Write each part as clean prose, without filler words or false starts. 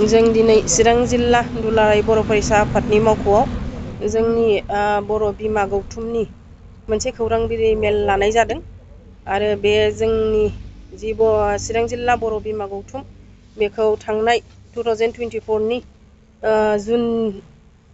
जों दिनै चिरां जिल्ला दुलाराय बर' फरायसा आफादनि मावख'आव जोंनि बर' बिमा गौथुमनि मोनसे खौरां बिलाइ मेल लानाय जादों आरो बे जोंनि जि चिरां जिल्ला बर' बिमा गौथुम बेखौ थांनाय 2024नि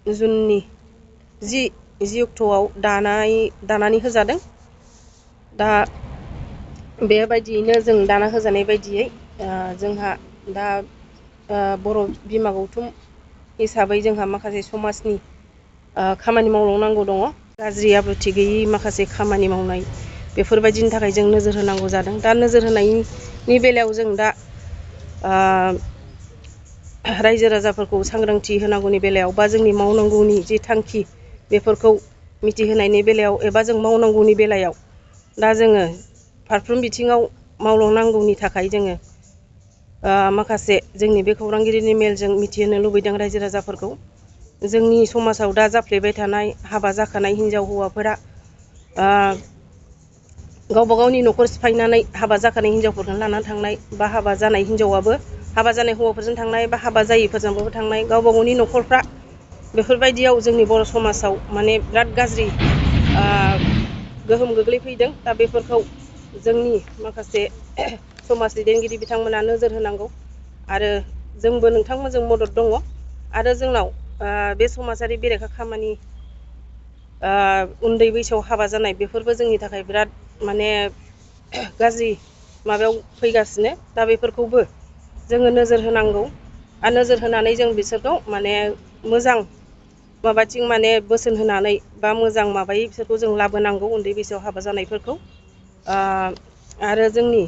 जुननि 10 अक्ट'आव दानानै होजादों। दा बेबायदियैनो जों दाना होजानाय बायदियै जोंहा दा बर' बिमा गौथुम हिसाबै जोंहा माखासे समाजनि खामानि मावलांनांगौ दङ। गाज्रि आब्रुथि गैयि माखासे खामानि मावनाय बेफोरबायदिनि थाखाय जों नोजोर होनांगौ जादों। दा नोजोर होनायनि बेलायाव जों दा रायजो राजाफोरखौ सांग्रांथि होनांगौनि बेलायाव बा जोंनि मावनांगौनि जि थांखि बेफोरखौ मिथिहोनायनि बेलायाव एबा जों मावनांगौनि बेलायाव दा जोङो फारफ्रोम बिथिङाव मावलांनांगौनि थाखाय जोङो माखासे जोंनि बे खौरांगिरिनि मेलजों मिथिहोनो लुबैदों रायजो राजाफोरखौ। जोंनि समाजाव दा जाफ्लेबाय थानाय हाबा जाखानाय हिनजाव हौवाफोरा गावबा गावनि न'खर सिफायनानै हाबा जाखानाय हिनजावफोरखौ लानानै थांनाय बा हाबा जानाय हिनजावाबो हाबा जानाय हौवाफोरजों थांनाय बा हाबा जायिफोरजोंबो थांनाय गावबा गावनि न'खरफ्रा बेफोरबायदियाव जोंनि बर' समाजाव माने बिराद गाज्रि गोहोम गोग्लैफैदों। दा बेफोरखौ जोंनि माखासे समाज दैदेनगिरि बिथांमोना नोजोर होनांगौ आरो जोंबो नोंथांमोनजों मदद दङ। आरो जोंनाव बे समाजारि बेरेखा खामानि उन्दै बैसोआव हाबा जानाय बेफोरबो जोंनि थाखाय बिराद माने गाज्रि माबायाव फैगासिनो। दा बेफोरखौबो जोङो नोजोर होनांगौ आरो नोजोर होनानै जों बिसोरखौ माने मोजां माबाथिं माने बोसोन होनानै बा मोजां माबायै बिसोरखौ जों लाबोनांगौ उन्दै बैसोआव हाबा जानायफोरखौ। आरो जोंनि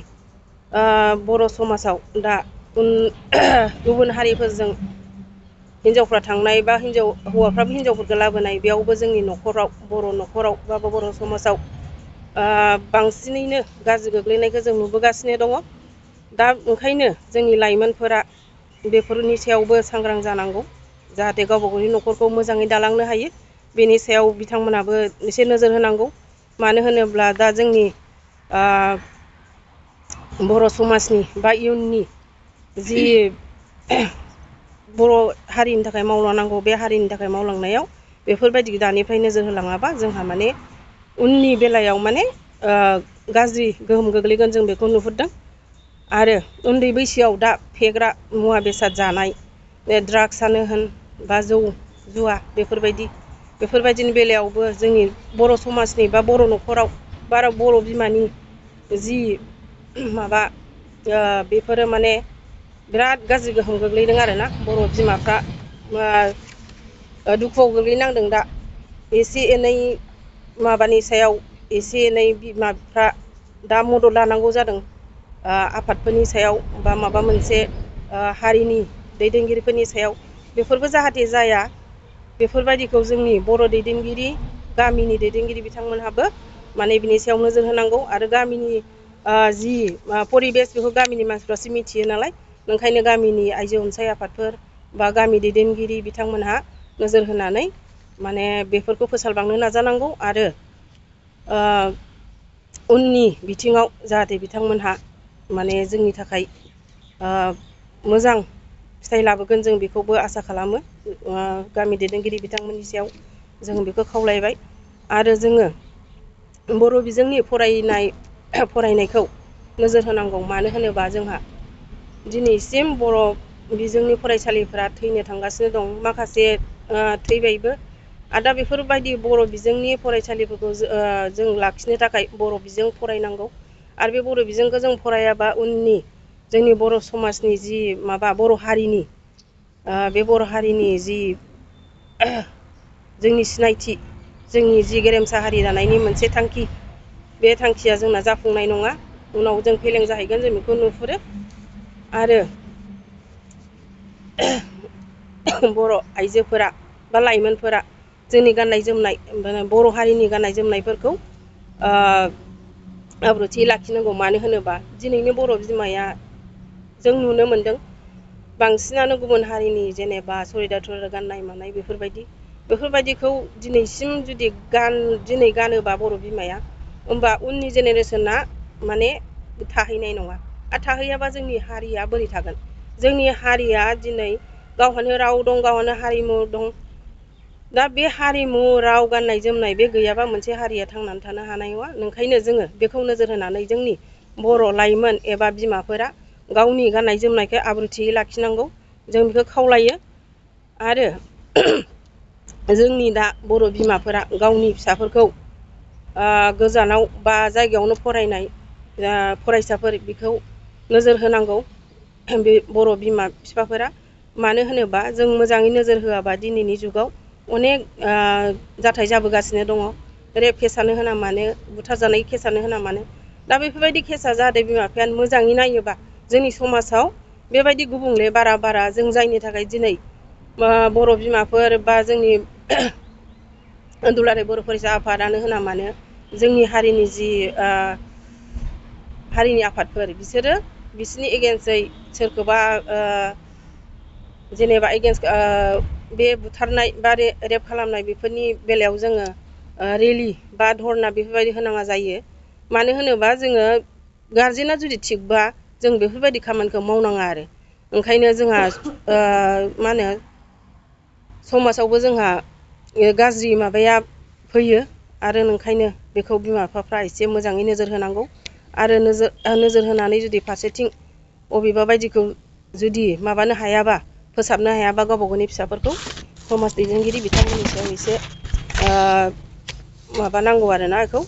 बर' समाजाव दा गुबुन हारिफोरजों हिनजावफ्रा थांनाय बा हौवाफ्राबो हिनजावफोरखौ लाबोनाय बेयावबो जोंनि न'खराव बर' न'खराव बा बर' समाजाव बांसिनैनो गाज्रि गोग्लैनायखौ जों नुबोगासिनो दङ। दा ओंखायनो जोंनि लाइमोनफोरा बेफोरनि सायावबो सांग्रां जानांगौ जाहाथे गावबा गावनि न'खरखौ मोजाङै दालांनो हायो। बेनि सायाव बिथांमोनाबो एसे नोजोर होनांगौ। मानो होनोब्ला दा जोंनि बर' समाजनि बा इयुननि जि बर' हारिनि थाखाय मावलांनांगौ बे हारिनि थाखाय मावलांनायाव बेफोरबायदि दानिफ्राय नोजोर होलाङाबा जोंहा माने उननि बेलायाव माने गाज्रि गोहोम गोग्लैगोन जों बेखौ नुहुरदों। आरो उन्दै बैसोआव दा फेग्रा मुवा बेसाद जानाय ड्राग्सआनो होन बा जौ जुवा बेफोरबायदिनि बेलायावबो जोंनि बर' समाजनि बा बर' न'खराव बारा बर' बिमानि जि माबा बेफोरो माने बिराद गाज्रि गोहोम गोग्लैदों आरोना। बर' बिमाफ्रा दुखुआव गोग्लैनांदों। दा एसे एनै माबानि सायाव एसे एनै बिमाफ्रा दा मदद लानांगौ जादों आफादफोरनि सायाव बा माबा मोनसे हारिनि दैदेनगिरिफोरनि सायाव। बेफोरबो जाहाथे जाया बेफोरबायदिखौ जोंनि बर' दैदेनगिरि गामिनि दैदेनगिरि बिथांमोनहाबो माने बिनि सायाव नोजोर होनांगौ। आरो गामिनि जि परिबेस बेखौ गामिनि मानसिफ्रासो मिथियो नालाय, ओंखायनो गामिनि आइजो अनसाय आफादफोर बा गामि दैदेनगिरि बिथांमोनहा नोजोर होनानै माने बेफोरखौ फोसाबलांनो नाजानांगौ। आरो उननि बिथिङाव जाहाथे बिथांमोनहा माने जोंनि थाखाय मोजां फिथाइ लाबोगोन जों बेखौबो आसा खालामो। गामि दैदेनगिरि बिथांमोननि सायाव जों बेखौ खावलायबाय। आरो जोङो बर' बिजोंनि फरायनायखौ नोजोर होनांगौ। मानो होनोबा जोंहा दिनैसिम बर' बिजोंनि फरायसालिफ्रा थैनो थांगासिनो दं, माखासे थैबायबो। आरो दा बेफोरबायदि बर' बिजोंनि फरायसालिफोरखौ जों लाखिनो थाखाय बर' बिजों फरायनांगौ। आरो बे बर' बिजोंखौ जों फरायाबा उननि जोंनि बर' समाजनि जि माबा बर' हारिनि बे बर' हारिनि जि जोंनि सिनायथि, जोंनि जि गेरेमसा हारि दानायनि मोनसे थांखि, बे थांखिया जोंना जाफुंनाय नङा। उनाव जों फेलें जाहैगोन जों बेखौ नुहुरो। आरो बर' आइजोफोरा बा लाइमोनफोरा जोंनि गाननाय जोमनाय बर' हारिनि गाननाय जोमनायफोरखौ आब्रुथि लाखिनांगौ। मानो होनोबा दिनैनि बर' बिमाया जों नुनो मोनदों बांसिनानो गुबुन हारिनि जेनेबा सुरिदार गाननाय मानाय बेफोरबायदिखौ दिनैसिम जुदि दिनै गानोबा बर' बिमाया, होमबा उननि जेनेरेसना माने थाहैनाय नङा। आरो थाहैयाबा जोंनि हारिया बोरै थागोन? जोंनि हारिया दिनै गावहानो राव दं, गावहानो हारिमु दं। दा बे हारिमु, राव, गाननाय जोमनाय बे गैयाबा मोनसे हारिया थांनानै थानो हानाय नङा। ओंखायनो जोङो बेखौ नोजोर होनानै जोंनि बर' लाइमोन एबा बिमाफोरा गावनि गाननाय जोमनायखौ आब्रुथियै लाखिनांगौ, जों बेखौ खावलायो। आरो जोंनि दा बर' बिमाफोरा गावनि फिसाफोरखौ गोजानाव बा जायगायावनो फरायनाय फरायसाफोर बेखौ नोजोर होनांगौ बे बर' बिमा बिफाफोरा। मानो होनोबा जों मोजाङै नोजोर होआबा दिनैनि जुगाव अनेक जाथाय जाबोगासिनो दङ। रेप केसानो होना मानो, बुथारजानाय केसानो होना मानो। दा बेफोरबायदि केसा जाहाथे बिमा बिफाया मोजाङै नायोबा जोंनि समाजाव बेबायदि गुबुंले बारा जों जायनि थाखाय दिनै बर' बिमाफोर बा जोंनि दुलाराय बर' फरायसा आफादानो होना मानो, जोंनि हारिनि जि हारिनि आफादफोर बिसोरो बिसोरनि एगेन्स्टै सोरखौबा जेनेबा एगेन्स्ट बे बुथारनाय बा रेप खालामनाय बेफोरनि बेलायाव जोङो रेलि बा धरना बेफोरबायदि होनाङा जायो। मानो होनोबा जोङो गारजेना जुदि थिगबा जों बेफोरबायदि खामानिखौ मावनाङा आरो। ओंखायनो जोंहा मा होनो समाजावबो जोंहा गाज्रि माबाया फैयो। आरो ओंखायनो बेखौ बिमा बिफाफ्रा एसे मोजाङै नोजोर होनांगौ। आरो नोजोर होनानै जुदि फारसेथिं अबेबा बायदिखौ जुदि माबानो हायाबा, फोसाबनो हायाबा गावबा गावनि फिसाफोरखौ समाज दैदेनगिरि बिथांमोननि सायाव एसे माबानांगौ आरोना, बेखौ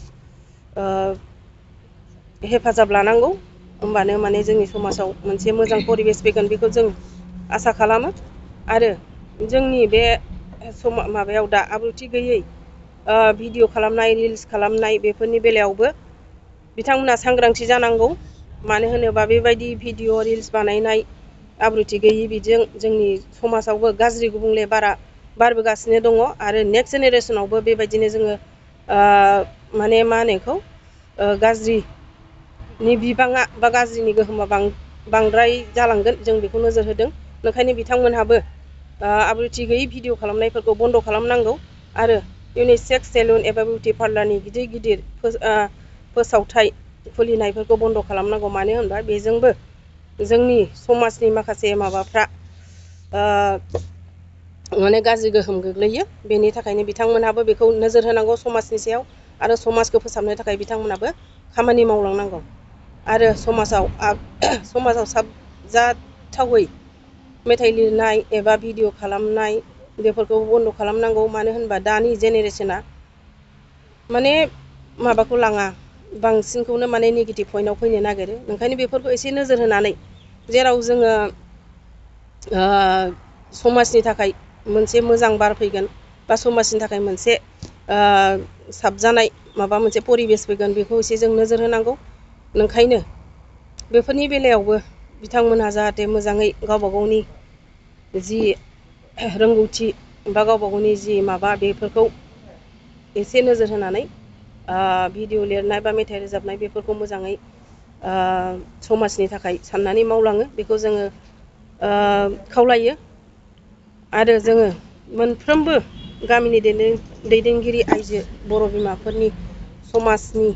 हेफाजाब लानांगौ। होमबानो माने जोंनि समाजाव मोनसे मोजां परिबेस फैगोन, बेखौ जों आसा खालामो। आरो जोंनि बे माबायाव दा आब्रुथि गैयै भिडिअ खालामनाय, रिल्स खालामनाय बेफोरनि बेलायावबो बिथांमोना सांग्रांथि जानांगौ। मानो होनोबा बेबायदि भिडिअ रिल्स बानायनाय आब्रुथि गैयि बिजों जोंनि समाजावबो गाज्रि गुबुंले बारबोगासिनो दङ। आरो नेक्स्ट जेनेरेसनावबो बेबायदिनो जोङो माने मा होनो बेखौ गाज्रिनि बिबाङा बा गाज्रिनि गोहोमा बांद्राय जालांगोन, जों बेखौ नोजोर होदों। ओंखायनो बिथांमोनहाबो आब्रुथि गैयै भिडिअ खालामनायफोरखौ बन्द' खालामनांगौ। आरो इउनिसेक्स सेलुन एबा बिउटि पार्लारनि गिदिर गिदिर फोसावथाय खुलिनायफोरखौ बन्द' खालामनांगौ। मानो होनबा बेजोंबो जोंनि समाजनि माखासे माबाफ्रा माने गाज्रि गोहोम गोग्लैयो। बेनि थाखायनो बिथांमोनहाबो बेखौ नोजोर होनांगौ समाजनि सायाव। आरो समाजखौ फोसाबनो थाखाय बिथांमोनाबो खामानि मावलांनांगौ। आरो समाजाव साबजाथावै मेथाइ लिरनाय एबा भिडिअ खालामनाय बेफोरखौ बन्द' खालामनांगौ। मानो होनबा दानि जेनेरेसना माने माबाखौ लाङा, बांसिनखौनो माने नेगेटिभ पइन्टआव फैनो नागिरो। ओंखायनो बेफोरखौ एसे नोजोर होनानै जेराव जोङो समाजनि थाखाय मोनसे मोजां बार फैगोन बा समाजनि थाखाय मोनसे साबजानाय माबा मोनसे परिबेस फैगोन, बेखौ एसे जों नोजोर होनांगौ। ओंखायनो बेफोरनि बेलायावबो बिथांमोनहा जाहाथे मोजाङै गावबा गावनि जि रोंगौथि बा गावबा गावनि जि माबा बेफोरखौ एसे नोजोर होनानै भिडिअ लिरनाय बा मेथाइ रोजाबनाय बेफोरखौ मोजाङै समाजनि थाखाय साननानै मावलाङो, बेखौ जोङो खावलायो। आरो जोङो मोनफ्रोमबो गामिनि दैदेनगिरि आइजो बर' बिमाफोरनि समाजनि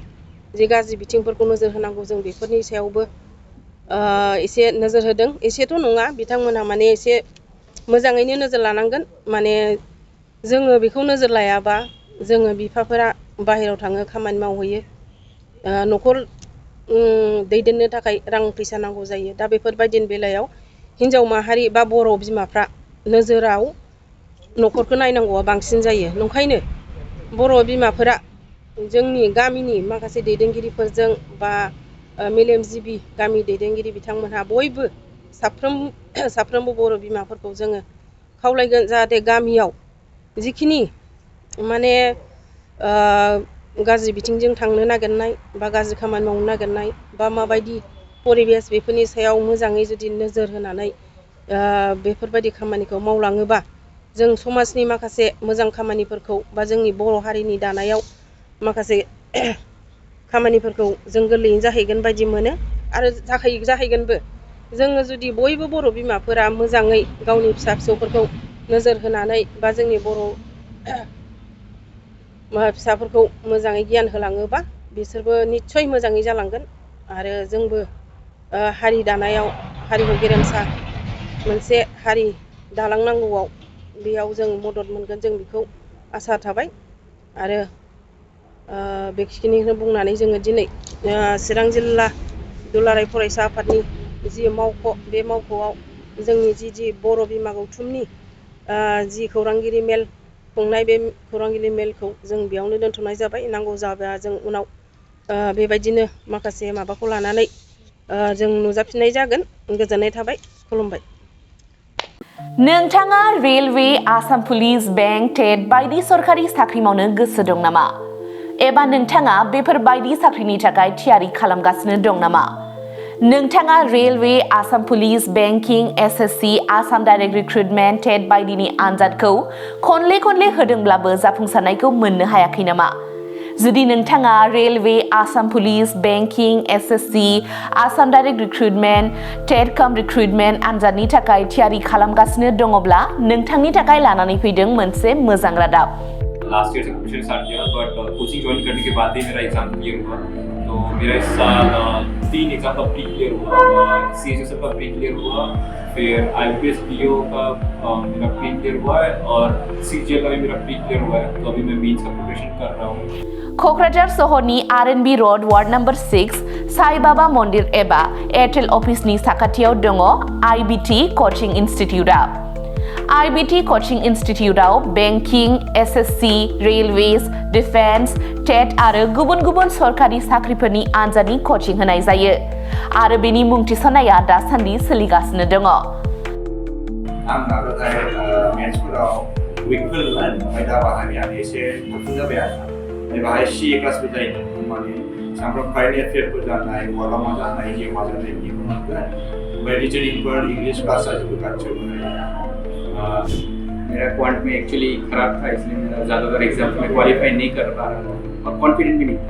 जे गाज्रि बिथिंफोरखौ नोजोर होनांगौ, जों बेफोरनि सायावबो एसे नोजोर होदों। एसेथ' नङा, बिथांमोनहा माने एसे मोजाङैनो नोजोर लानांगोन। माने जोङो बेखौ नोजोर लायाबा जोङो बिफाफोरा बाहेरायाव थाङो, खामानि मावहैयो, न'खर दैदेननो थाखाय रां फैसा नांगौ जायो। दा बेफोरबायदिनि बेलायाव हिनजाव माहारि बा बर' बिमाफ्रा नोजोराव न'खरखौ नायनांगौआ बांसिन जायो। ओंखायनो बर' बिमाफोरा जोंनि गामिनि माखासे दैदेनगिरिफोरजों बा मेलेमजिबि गामि दैदेनगिरि बिथांमोनहा बयबो साफ्रोमबो बर' बिमाफोरखौ जोङो खावलायगोन, जाहाथे गामियाव जिखिनि माने गाज्रि बिथिंजों थांनो नागिरनाय बा गाज्रि खामानि मावनो नागिरनाय बा माबायदि परिबेस बेफोरनि सायाव मोजाङै जुदि नोजोर होनानै बेफोरबायदि खामानिखौ मावलाङोबा जों समाजनि माखासे मोजां खामानिफोरखौ बा जोंनि बर' हारिनि दानायाव माखासे खामानिफोरखौ जों गोरलैयैनो जाहैगोन बायदि मोनो। आरो जाहैगोनबो। जोङो जुदि बयबो बर' बिमाफोरा मोजाङै गावनि फिसा फिसौफोरखौ नोजोर होनानै बा जोंनि बर' फिसाफोरखौ मोजाङै गियान होलाङोबा बिसोरबो निस्सय मोजाङै जालांगोन। आरो जोंबो हारि दानायाव हारिखौ गेरेमसा मोनसे हारि दालांनांगौआव बेयाव जों मदद मोनगोन जों बेखौ आसा थाबाय आरो बेखिनिखौनो बुंनानै जोङो दिनै चिरां जिल्ला दुलाराय फरायसा आफादनि जि मावख' बे मावख'आव जोंनि जि बर' बिमा गौथुमनि जि खौरांगिरि मेल खुंनाय बे खौरांगिरि मेलखौ जों बेयावनो दोनथ'नाय जाबाय नांगौ जाबा जों उनाव बेबायदिनो माखासे माबाखौ लानानै जों नुजाफिननाय जागोन गोजोननाय थाबाय खुलुमबाय नोंथाङा रेलवे आसाम पुलिस बेंक टेट बायदि सरखारि साख्रि मावनो गोसो दं नामा एबा नोंथाङा बेफोर बायदि साख्रिनि थाखाय थियारि खालामगासिनो दं नामा नोंथाङा railway Assam police banking SSC Assam direct recruitment TET बायदिनि आनजादखौ खनले होदोंब्लाबो जाफुंसारनायखौ मोननो हायाखै नामा जुदि नोंथाङा railway Assam police banking SSC Assam direct recruitment TET cum recruitment आनजादनि थाखाय थियारि खालामगासिनो दङब्ला नोंथांनि थाखाय लानानै फैदों मोनसे मोजां रादाब लास्ट ईयर से प्रिपरेशन स्टार्ट किया बट कोचिंग ज्वाइन करने के बाद ही मेरा एग्जाम क्लियर हुआ तो मेरा इस साल 3 एग्जाम का प्री क्लियर हुआ CHSL का प्री क्लियर हुआ फिर IPS PO का मेरा प्री क्लियर हुआ है और CGL का भी मेरा प्री क्लियर हुआ है तो अभी मैं मेंस का प्रिपरेशन कर रहा हूँ क'क्राझार सहरनि RNB road ward number 6 Sai Baba Mandir एबा एयारटेल अफिसनि साखाथियाव दङ IBT कचिं इनस्टिट्यूटआ IBT कचिं इनस्टिट्यूटआव banking SSC railways defence TET आरो गुबुन सरकारि साख्रिफोरनि आनजादनि कचिं होनाय जायो आरो बेनि मुं थिसननाया दासान्दि सोलिगासिनो दङ आं नाजाथाय मेथ्सफोराव उइकफोर ओमफ्राय दा बाहायनायानो एसे थाबसिन जाबाय आरो बाहाय CA क्लासबो जायो माने सामफ्राम कारेन्ट एफेयारफोर जानाय बहाबा मा जानाय जे मा जानाय बेखौ मोनगोन ओमफ्राय रिजनिंफोर इंग्लिश क्लास जाजोबो गासिबो मेरा क्वांट में एक्चुअली खराब था इसलिए मेरा ज़्यादातर एग्जाम में क्वालिफाई नहीं कर पा रहा था और कॉन्फिडेंट भी नहीं था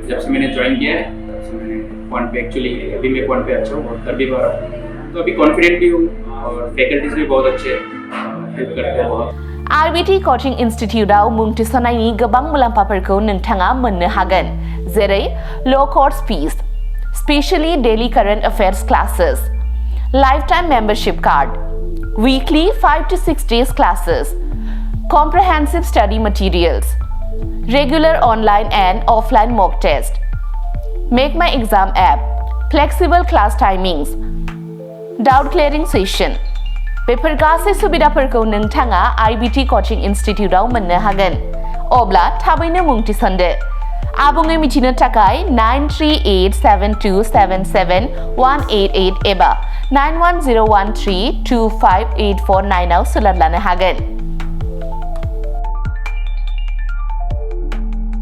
जब से मैंने ज्वाइन किया है तब से मैंने क्वांट पे एक्चुअली अभी मैं क्वांट पे अच्छा हूँ और कर भी पा रहा हूँ तो अभी कॉन्फिडेंट भी हूँ और फैकल्टीज भी बहुत अच्छे हेल्प करते हैं बहुत IBT कचिं इनस्टिट्यूटआव मुं थिसननायनि गोबां मुलाम्फाफोरखौ नोंथाङा मोननो हागोन जेरै ल' course fees specially daily current affairs classes lifetime membership card weekly 5 to 6 days classes comprehensive study materials regular online and offline mock test make my exam app flexible class timings doubt clearing session बेफोर गासै सुबिदाफोरखौ नोंथाङा IBT coaching इनस्टिट्यूटआव मोननो हागोन अब्ला थाबैनो मुं थिसनदो आबुङै मिथिनो थाखाय 9387277188 एबा 91013258449 आव सोलोंनो हागोन